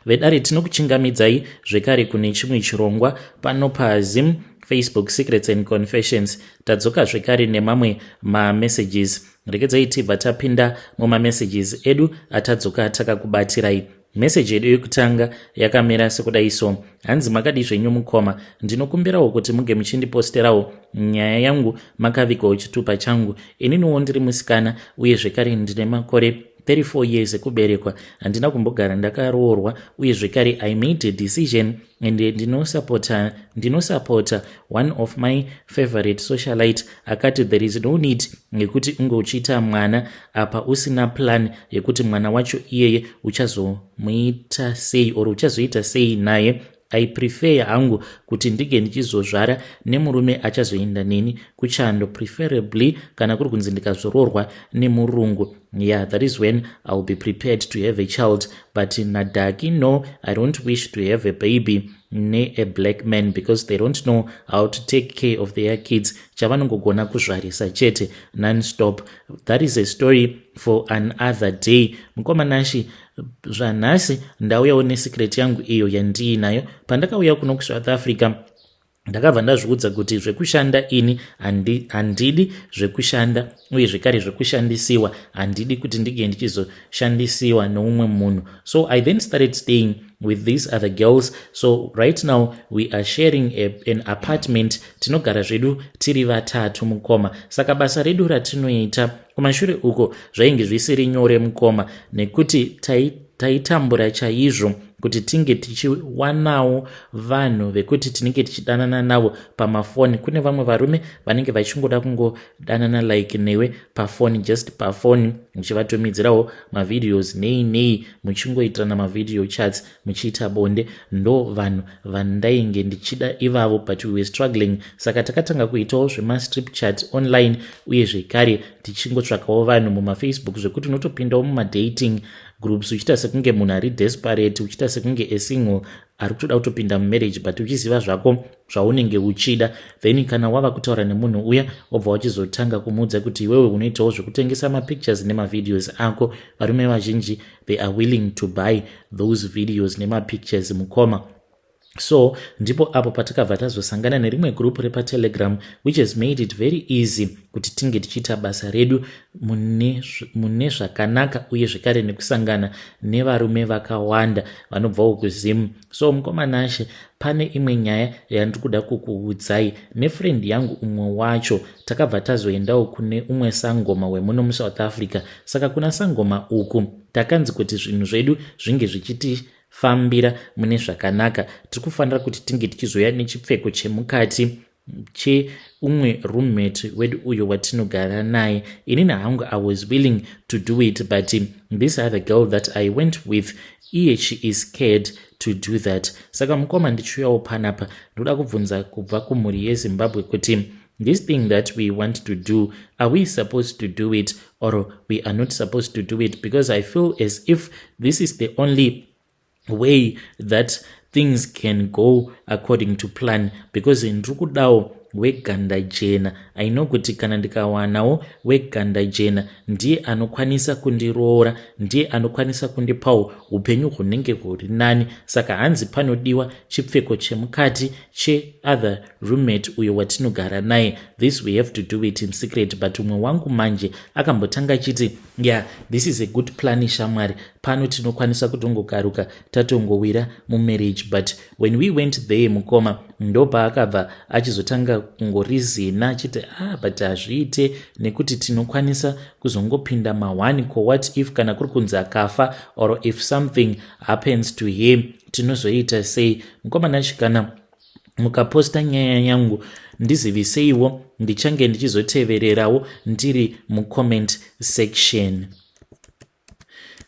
Vedare, tinokuchingamidzai zvekare kune chimwe chirongwa pano paZim Facebook Secrets and Confessions. Tadzoka zvekare nemamwe mamessages. Rekedzai tibva tapinda mumamessages edu atadzoka takakubatirai. Meseji yedu yekutanga yakamira sekudai so. Hanzi, "Makadi zvenyu mukoma? Ndinokumbirawo kuti muge muchindiposterawo nyaya yangu makavigawo chitupa changu. Ininiwo ndiri musikana uye zvekare ndine makore 34 years ekuberekwa. Handina kumbogara ndakaroorwa uye zvekare I made a decision and ndinosapota one of my favorite socialite akati there is no need yekuti unge uchiita mwana apa usina plan yekuti mwana wacho iyeye uchazomuita sei or uchazoita sei naye. I prefer hangu kuti ndinge ndichizozvara nemurume achazoenda neni kuchando, preferably kana kuri kunzi ndikazoroorwa nemurungu. Yeah, that is when I will be prepared to have a child, but nadarkie, no, I don't wish to have a baby nea black man because they don't know how to take care of their kids. Chavanongogona kuzvarisa chete nonstop. That is a story for another day. Mukoma Nashi, zvanhasi ndauyawo nesecret yangu iyo yandiinayo. Pandakauya kuno kuSouth Africa, ndakabva ndazviudza kuti zvekushanda ini handidi zvekushanda uye zvekare zvekushandisiwa handidi kuti ndinge ndichizoshandisiwa neumwe munhu. So I then started staying with these other girls. So right now we are sharing an apartment. Tinogara zvedu tiri vatatu, mukoma. Saka basa redu ratinoita kumashure uko zvainge zvisiri nyore, mukoma, nekuti taitambura chaizvo kuti tinge tichiwanawo vanhu vekuti tinenge tichidanana navo pamafoni. Kune vamwe varume vanenge vachingoda kungodanana like newe pafoni, just pafoni, muchivatumidzirawo mavideos nei nei, muchingoitirana mavideo chats, muchiita bonde. Ndo vanhu vandainge ndichida ivavo, but we were struggling. Saka takatanga kuitawo zvemastrip chat online uye zvekare tichingotsvakawo vanhu mumaFacebook, zvekuti unotopindawo mumadating groups uchiita sekunge munhu ari desperate, uchiita sekunge asingle ari kutoda kutopinda mumarriage, but uchiziva zvako zvaunenge uchida. Then kana wava kutaura nemunhu uya, wobva wachizotanga kumuudza kuti iwewe unoitawo zvekutengesa mapictures nemavideos ako. Varume vazhinji, they are willing to buy those videos nemapictures, mukoma. So ndipo apo patakabva tazosangana nerimwe group repaTelegram, which has made it very easy kuti tinge tichiita basa redu mune zvakanaka uye zvekare nekusangana nevarume vakawanda vanobvawo kuZimu. So mukoma Nashe, pane imwe nyaya yandiri kuda kukuudzai. Nefriend yangu umwe wacho takabva tazoendawo kune umwe sangoma wemuno muSouth Africa. Saka kuna sangoma uku takanzi kuti zvinhu zvedu zvinge zvichiti fambira mune zvakanaka, tiri kufanira kuti tinge tichizoya nechipfeko chemukati cheumwe roommate wedu uyo watinogara naye. Inini hangu I was willing to do it, but this other girl that I went with, iye she is scared to do that. Saka mukoma, ndichiuyawo panapa, ndoda kubvunza kubva kumhuri yeZimbabwe kuti this thing that we want to do, are we supposed to do it or we are not supposed to do it? Because I feel as if this is the only way that things can go according to plan, because ndiri kudawo weganda jena. I know kuti kana ndikawanawo weganda jena, ndiye anokwanisa kundiroora, ndiye anokwanisa kundipawo upenyu hunenge huri nani. Saka hanzi panodiwa chipfeko chemukati cheother roommate uyo watinogara naye. This we have to do it in secret, but umwe wangu manje akambotanga achiti, 'Yeah, this is a good plan, shamwari. Pano tinokwanisa kutongokaruka tatongowira mumarriage.' But when we went there, mukoma, ndopaakabva achizotanga kungorizina achiti, 'Ah, but hazviite nekuti tinokwanisa kuzongopinda ma1. Ko what if kana kuri kunzi akafa or if something happens to him, tinozoita sei?' Mukoma Nashi, kana mukaposta nyaya yangu, ndiziviseiwo. Ndichange ndichizotevererawo ndiri mucomment section."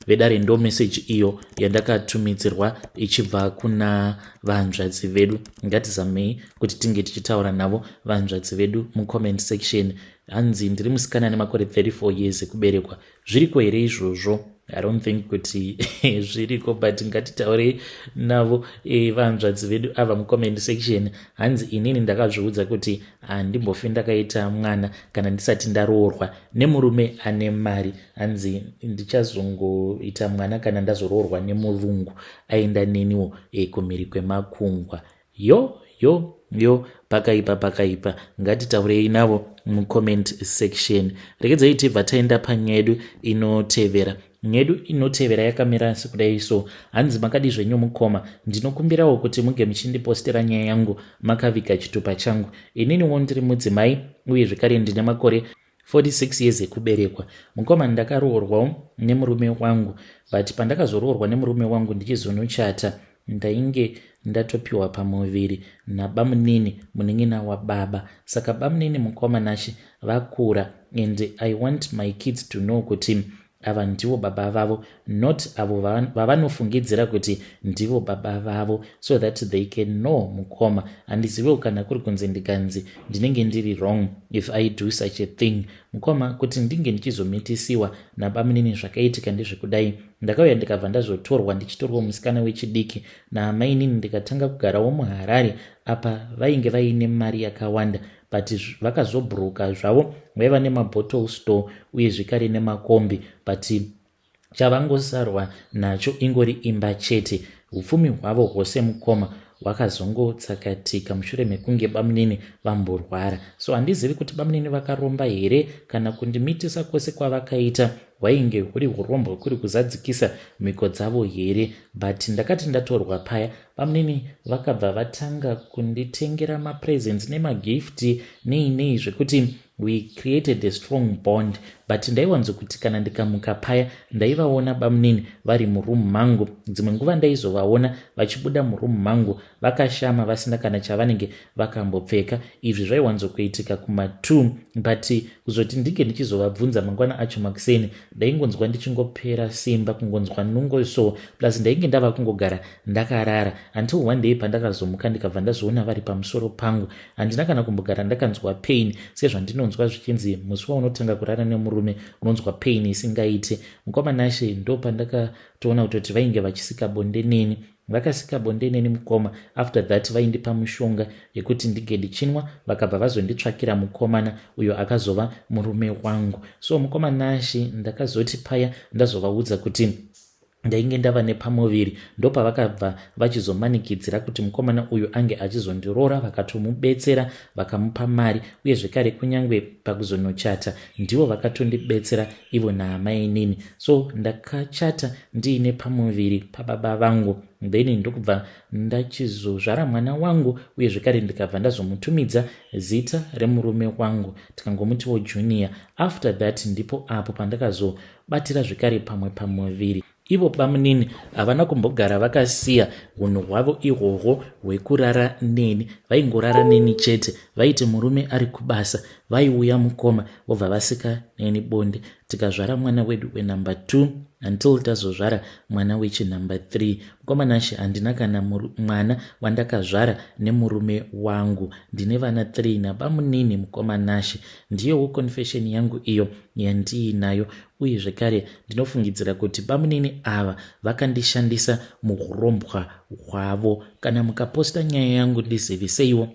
Vedare, ndo meseji iyo yandakatumidzirwa ichibva kuna vanzvadzi vedu. Ngatizamei kuti tinge tichitaura navo vanzvadzi vedu mucomment section. Hanzi, "Ndiri musikana nemakore 34 years ekuberekwa. Zviriko here izvozvo?" I don't think kuti zviriko, but ngatitaurei navo vanzvadzi vedu ava mucomment section. Hanzi inini ndakazviudza kuti handimbofi ndakaita mwana kana ndisati ndaroorwa nemurume ane mari. Hanzi ndichazongoita mwana kana ndazoroorwa nemurungu aenda neniwo kumhiri kwemakungwa. Yo yo yo, pakaipa, pakaipa. Ngatitaurei navo mucomment section. Regedzai tibva taenda panyaya yedu inotevera. Nyaya yedu inotevera yakamira sekudai so. Hanzi, "Makadi zvenyu mukoma? Ndinokumbirawo kuti muge muchindipostera nyaya yangu makaviga chitupa changu. Ininiwo ndiri mudzimai uye zvekare ndine makore 46 years ekuberekwa. Mukoma, ndakaroorwawo nemurume wangu, but pandakazoroorwa nemurume wangu ndichizonochata, ndainge ndatopiwa pamuviri nabamunini, munin'ina wababa. Saka bamunini, mukoma Nashe, vakura and I want my kids to know kuti ava ndivo baba vavo, not avo vavanofungidzira kuti ndivo baba vavo, so that they can know. Mukoma, handiziviwo kana kuri kunze ndikanzi ndinenge ndiri wrong if I do such a thing. Mukoma, kuti ndinge ndichizomitisiwa nabamunini, zvakaitika ndezvekudai. Ndakauya ndikabva ndazotorwa, ndichitorwa musikana wechidiki naamainini, ndikatanga kugarawo muHarare. Apa vainge vaine mari yakawanda, but vakazobhuruka zvavo. Vaiva nemabottle store uye zvekare nemakombi, but chavangosarwa nacho ingori imba chete. Upfumi hwavo hwose, mukoma, hwakazongotsakatika mushure mekunge bamunini vamborwara. So handizivi kuti bamunini vakaromba here kana kundimitisa kwose kwavakaita hwainge huri urombwa kuri kuzadzikisa mhiko dzavo here, but ndakati ndatorwa paya, bamunini vakabva vatanga kunditengera mapresents nemagift nei nei, zvekuti we created a strong bond. But ndaiwanzokuti kana ndikamuka paya, ndaivaona bamunini vari murumu mangu. Dzimwe nguva ndaizovaona vachibuda murumu mangu vakashama, vasina kana chavanenge vakambopfeka. Izvi zvaiwanzokuitika kuma2, but kuzoti ndinge ndichizovabvunza mangwana acho makuseni, ndaingonzwa ndichingopera simba, kungonzwa nungo. So plus ndainge ndava kungogara ndakarara until one day pandakazomuka, ndikabva ndazoona vari pamusoro pangu. Handina kana kumbogara ndakanzwa pain sezvandinonzwa zvichinzi musi waunotanga kurara nemurume unonzwa pain isingaiti. Mukoma Nashe, ndo pandakatoona kutoti vainge vachisika bonde neni. Vakasika bonde neni, mukoma. After that vaindipa mushonga yekuti ndinge ndichinwa. Vakabva vazonditsvakira mukomana uyo akazova murume wangu. So mukoma Nashe, ndakazoti paya ndazovaudza kuti ndainge ndava nepamuviri, ndopavakabva vachizomanikidzira kuti mukomana uyu ange achizondiroora. Vakatomubetsera, vakamupa mari, uye zvekare kunyange pakuzonochata ndivo vakatondibetsera ivo naamainini. So ndakachata ndiine pamuviri pababa vangu, then ndokubva ndachizozvara mwana wangu, uye zvekare ndikabva ndazomutumidza zita remurume wangu, tikangomutiwo Junior. After that ndipo apo pandakazobatira zvekare pamwe pamuviri. Ivo bamunini havana kumbogara vakasiya unhu hwavo ihwohwo hwekurara neni. Vaingorara neni chete. Vaiti murume ari kubasa, vaiuya, mukoma, vobva vasika neni bonde, tikazvara mwana wedu wenumber 2 until tazozvara mwana wechinumber 3. Mukoma Nashe, handina kana mwana wandakazvara nemurume wangu. Ndine vana 3 nabamunini. Mukoma Nashe, ndiyowo confession yangu iyo yandiinayo, uye zvekare ndinofungidzira kuti bamunini ava vakandishandisa muurombwa hwavo. Kana mukaposta nyaya yangu, ndiziviseiwo,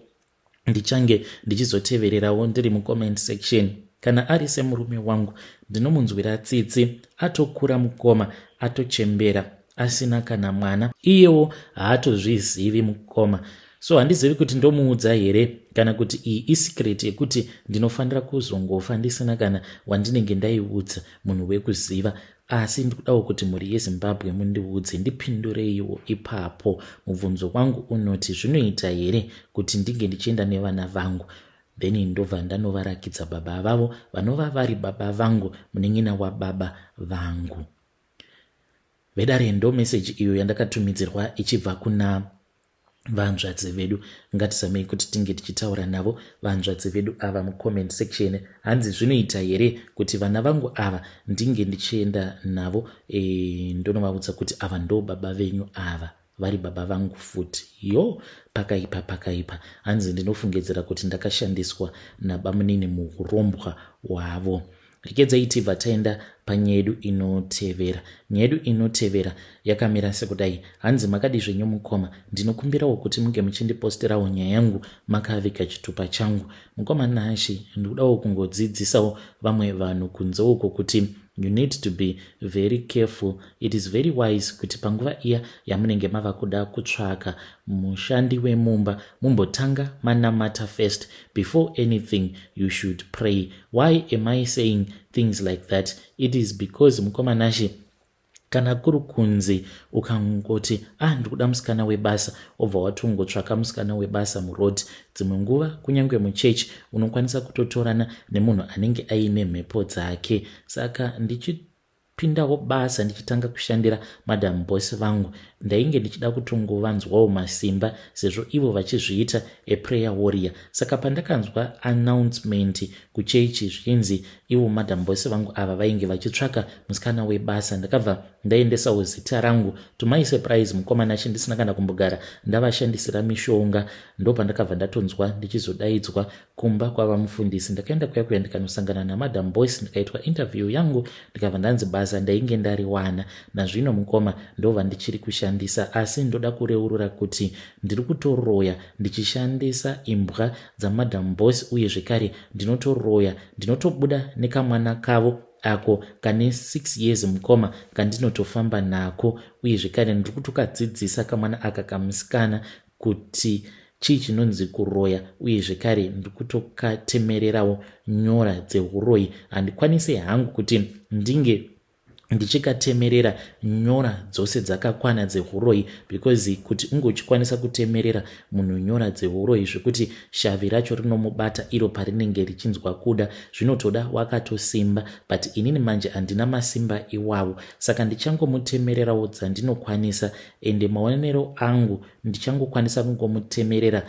ndichange ndichizotevererawo ndiri mucomment section. Kana ari semurume wangu, ndinomunzwira tsitsi. Atokura, mukoma, atochembera asina kana mwana. Iyewo haatozvizivi, mukoma. So handizivi kuti ndomuudza here kana kuti iyi isecret yekuti ndinofanira kuzongofa ndisina kana wandinenge ndaiudza, munhu wekuziva. Asi ndikudawo kuti mhuri yeZimbabwe mundiudze, ndipindureiwo ipapo. Mubvunzo wangu unoti, zvinoita here kuti ndinge ndichienda nevana vangu, then ndobva ndanovarakidza baba vavo, vanova vari baba vangu, munin'ina wababa vangu? Vedare, ndo meseji iyo yandakatumidzirwa ichibva kuna vanzvadzi vedu. Ngatizamei kuti tinge tichitaura navo vanzvadzi vedu ava mucomment section. Hanzi, zvinoita here kuti vana vangu ava ndinge ndichienda navo, ndonovaudza kuti ava ndo baba venyu, ava vari baba vangu futi? Yo, pakaipa, pakaipa. Hanzi ndinofungidzira kuti ndakashandiswa nabamunini muurombwa hwavo. Regedzai tibva taenda panyaya yedu inotevera. Nyaya yedu inotevera yakamira sekudai. Hanzi makadi zvenyu mukoma, ndinokumbirawo kuti munge muchindiposterawo nyaya yangu makaviga chitupa changu. Mukoma Nashy, ndikudawo kungodzidzisawo vamwe vanhu kunze uko kuti you need to be very careful. It is very wise kuti panguva iya yamunenge mava kuda kutsvaka mushandi wemumba mumbotanga manamata first. Before anything you should pray. Why am I saying things like that? It is because mukoma Nashe, kana kuri kunzi ukangoti ah ndikuda musikana webasa, obva watongotsvaka musikana webasa muroad, dzimwe nguva kunyange muchechi unokwanisa kutotorana nemunhu anenge aine mhepo dzake. Saka ndichipindawo basa, ndichitanga kushandira Madam Boss vangu, ndainge ndichida kutongovanzwawo masimba sezvo ivo vachizviita a prayer warrior. Saka pandakanzwa announcement kuchechi zvichinzi ivo Madam Boss vangu ava vainge vachitsvaka musikana webasa, ndakabva ndaendesawo zita rangu. To my surprise, mukoma Nashe, ndisina kana kumbogara ndavashandisira mishonga, ndopandakabva ndatonzwa ndichizodaidzwa kumba kwava mufundisi. Ndakaenda kuya kuya, ndikanosangana naMadam Boss, ndikaitwa interview yangu, ndikabva ndanzi basa ndainge ndariwana. Nazvino mukoma ndova ndichiri kushandisa, asi ndoda kureurura kuti ndiri kutoroya ndichishandisa imbwa dzaMadam Boss, uye zvekare ndinotoroya, ndinotobuda nekamwana kavo ako kane 6 years, mukoma, kandinotofamba nako. Uye zvekare ndiri kutokadzidzisa kamwana aka kamusikana kuti chii chinonzi kuroya, uye zvekare ndiri kutokatemererawo nyora dzeuroyi. Handikwanisi hangu kuti ndinge ndichikatemerera nyora dzose dzakakwana dzeuroyi, because kuti unge uchikwanisa kutemerera munhu nyora dzeuroyi zvekuti shavi racho rinomubata iro parinenge richinzwa kuda, zvinotoda wakatosimba. But inini manje handina masimba iwavo, saka ndichangomutemererawo dzandinokwanisa. Ende maonero angu ndichangokwanisa kungomutemerera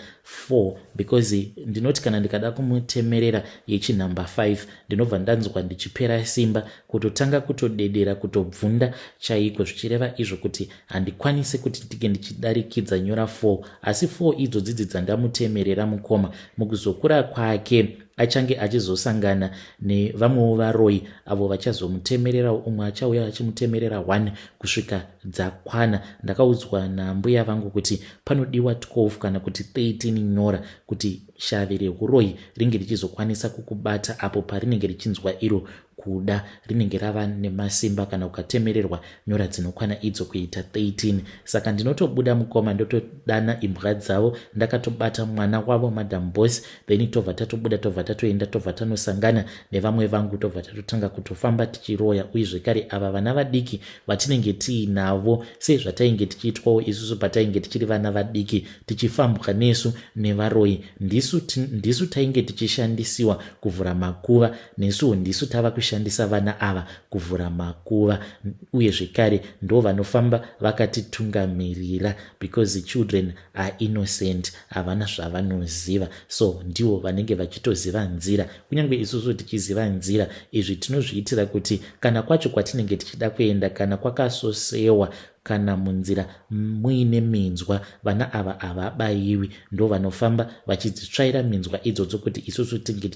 4, because ndinoti kana ndikada kumutemerera yechinhamba 5 ndinobva ndanzwa ndichipera simba, kutotanga kutodedera, kutobvunda chaiko, zvichireva izvo kuti handikwanisi kuti ndinge ndichidarikidza nyora 4. Asi 4 idzodzidzi dzandamutemerera, mukoma, mukuzokura kwake achange achizosangana nevamwewo varoyi avo vachazomutemererawo. Umwe achauya achimutemerera 1 kusvika dzakwana. Ndakaudzwa nambuya vangu kuti panodiwa 12 kana kuti 13 nyora kuti shavi reuroyi ringe richizokwanisa kukubata apo parinenge richinzwa iro kuda, rinenge rava nemasimba kana ukatemererwa nyora dzinokwana idzo kuita 13. Saka ndinotobuda, mukoma, ndotodana imbwa dzavo ndakatobata mwana wavo Madam Boss, then tobva tatobuda, tobva tatoenda, tobva tanosangana nevamwe vangu, tobva tatotanga kutofamba tichiroya. Uye zvekare ava vana vadiki vatinenge tiinavo, sezvatainge tichiitwawo isusu patainge tichiri vana vadiki, tichifambwa nesu nevaroyi, ndisu tainge tichishandisiwa kuvhura makuva. Nesuwo ndisu tava kushandisa vana ava kuvhura makuva, uye zvekare ndo vanofamba vakatitungamirira, because children are innocent, havana zvavanoziva. So ndivo vanenge vachitoziva nzira, kunyange isusu tichiziva nzira. Izvi tinozviitira kuti kana kwacho kwatinenge tichida kuenda kana kwakasosewa, kana munzira muine minzwa, vana ava havabayiwi, ndo vanofamba vachidzitsvaira minzwa idzodzo kuti isusu tinge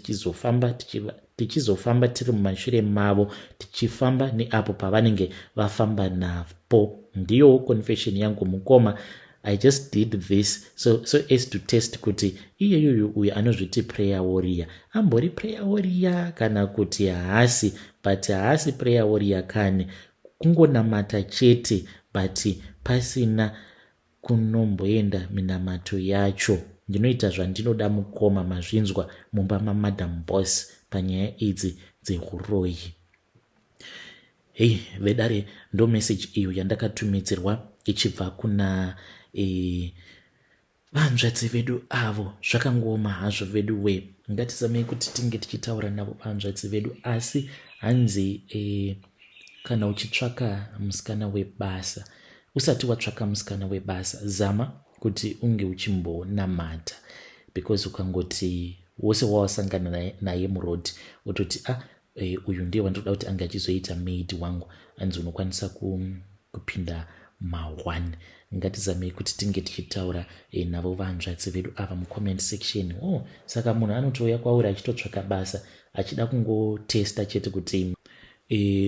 tichizofamba tiri mumashure mavo, tichifamba neapo pavanenge vafamba napo. Ndiyowo confession yangu, mukoma. I just did this so as to test kuti iyeyuyu uyu anozviti prayer warrior ambori prayer warrior kana kuti haasi. But haasi prayer warrior kani, kungonamata chete, but pasina kunomboenda minamato yacho. Ndinoita zvandinoda, mukoma, mazvinzwa, mumba maMadam Boss panyaya idzi dzeuroyi. Hei vedare, ndo meseji iyo yandakatumidzirwa ichibva kuna vanzvadzi vedu avo. Zvakangooma hazvo vedu we. Ngatizamei kuti tinge tichitaura navo vanzvadzi vedu. Asi hanzi kana uchitsvaka musikana webasa, usati watsvaka musikana webasa, zama kuti unge uchimbonamata, because ukangoti wose wawasangana naye muroad utoti, "Ah, uyu ndiye wandinoda kuti ange achizoita maid wangu," anzi unokwanisa kupinda ma1. Ngatizamei kuti tinge tichitaura navo vanzvadzi vedu ava mucomment section. Oh, saka munhu anotouya kwauri achitotsvaka basa, achida kungotesta chete kuti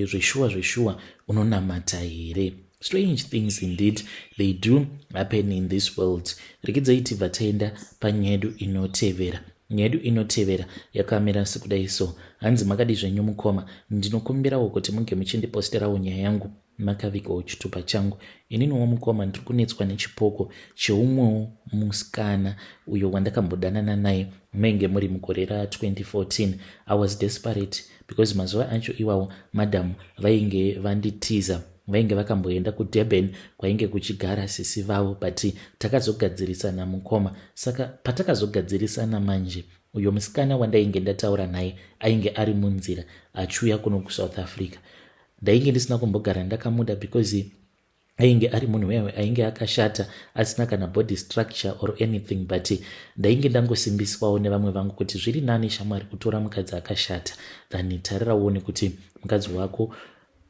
zveshuwa zveshuwa unonamata here. Strange things indeed, they do happen in this world. Rekidzai tibva taenda panyaya yedu inotevera. Nyaya yedu inotevera yakamira sekudai so. Hanzi, "Makadi zvenyu mukoma? Ndinokumbirawo kuti munge muchindiposterawo nyaya yangu makavigawo chitupa changu. Ininiwo mukoma, ndiri kunetswa nechipoko cheumwewo musikana uyo wandakambodanana naye mainge muri mugore ra2014. I was desperate because mazuva acho iwawo madhamu vainge vanditiza. Vainge vakamboenda kuDurban kwainge kuchigara sisi vavo, but takazogadzirisana mukoma. Saka patakazogadzirisana manje, uyo musikana wandainge ndataura naye ainge ari munzira achiuya kuno kuSouth Africa. Ndainge ndisina kumbogara ndakamuda because ainge ari munhu wewe ainge akashata, asina kana body structure or anything, but ndainge ndangosimbiswawo nevamwe vangu kuti zviri nani shamwari kutora mukadzi akashata than tarira uone kuti mukadzi wako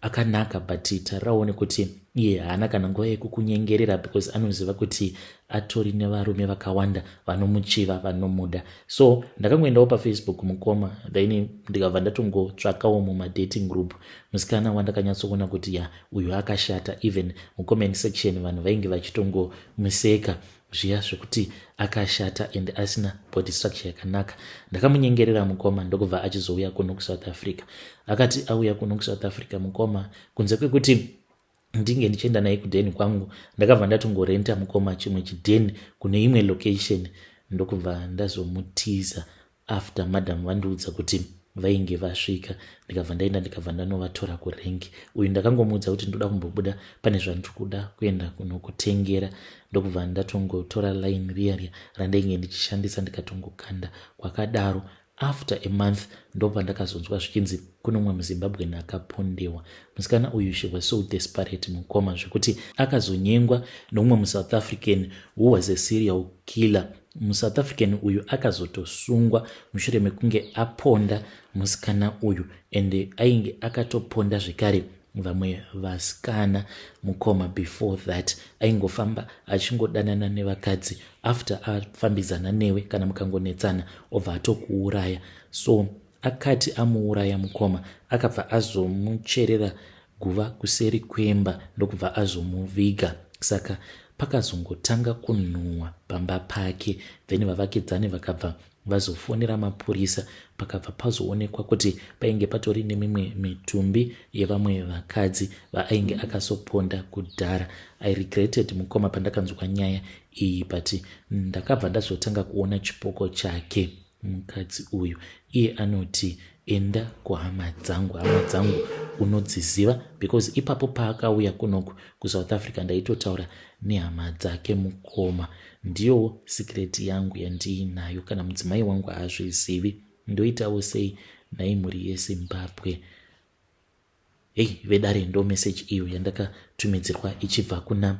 akanaka, but tarira uone kuti iye haana kana nguva yekukunyengerera because anoziva kuti atori nevarume vakawanda vanomuchiva, vanomuda. So ndakangoendawo paFacebook mukoma, then ndikabva ndatongotsvakawo mumadating group musikana wandakanyatsoona kuti ya, uyu akashata. Even mucomment section vanhu vainge vachitongomuseka zviya zvekuti akashata and asina body structure yakanaka. Ndakamunyengerera mukoma, ndokubva achizouya kuno kuSouth Africa. Akati auya kuno kuSouth Africa mukoma, kunze kwekuti ndinge ndichienda naye kudheni kwangu, ndakabva ndatongorenta mukoma chimwe chidheni kune imwe location, ndokubva ndazomutiza after madam vandiudza kuti vainge vasvika. Ndikabva ndaenda, ndikabva ndanovatora kurengi. Uyu ndakangomuudza kuti ndoda kumbobuda, pane zvandiri kuda kuenda kunokutengera, ndokubva ndatongotora line riya riya randainge ndichishandisa, ndikatongokanda kwakadaro. After a month ndobva ndakazonzwa zvichinzi kune umwe muZimbabwen akapondewa. Musikana uyu, she was so desperate mukoma, zvekuti akazonyengwa neumwe muSouth African who was a serial killer. MuSouth African uyu akazotosungwa mushure mekunge aponda musikana uyu, and ainge akatoponda zvekare vamwe vasikana mukoma. Before that aingofamba achingodanana nevakadzi. After afambidzana newe, kana mukangonetsana, obva atokuuraya. So akati amuuraya mukoma, akabva azomucherera guva kuseri kwemba, ndokubva azomuviga. Saka pakazongotanga kunhuhwa pamba pake, then vavakidzani vakabva vazofonera mapurisa. Pakabva pazoonekwa kuti painge patori nemimwe mitumbi yevamwe vakadzi vaainge akasoponda kudhara. I regretted mukoma pandakanzwa nyaya iyi, but ndakabva ndazotanga kuona chipoko chake mukadzi uyu. Iye anoti enda kuhama dzangu, hama dzangu unodziziva, because ipapo paakauya kunoku kuSouth Africa ndaitotaura nehama dzake mukoma. Ndiyowo secret yangu yandiinayo, kana mudzimai wangu haazvizivi. Ndoitawo sei nhai mhuri yeZimbabwe?" Hei vedare, ndo meseji iyo yandakatumidzirwa ichibva kuna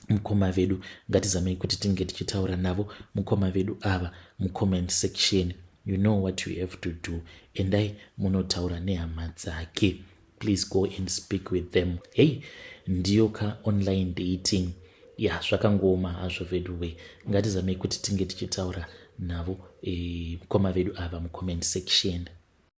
mukoma vedu. Ngatizamei kuti tinge tichitaura navo mukoma vedu ava mucomment section. You know what you have to do. Endai munotaura nehama dzake. Please go and speak with them. Hei, ndiyo ka online dating ya, zvakangooma hazvo veduwe. Ngatizamei kuti tinge tichitaura navo mukoma vedu ava mucomment section.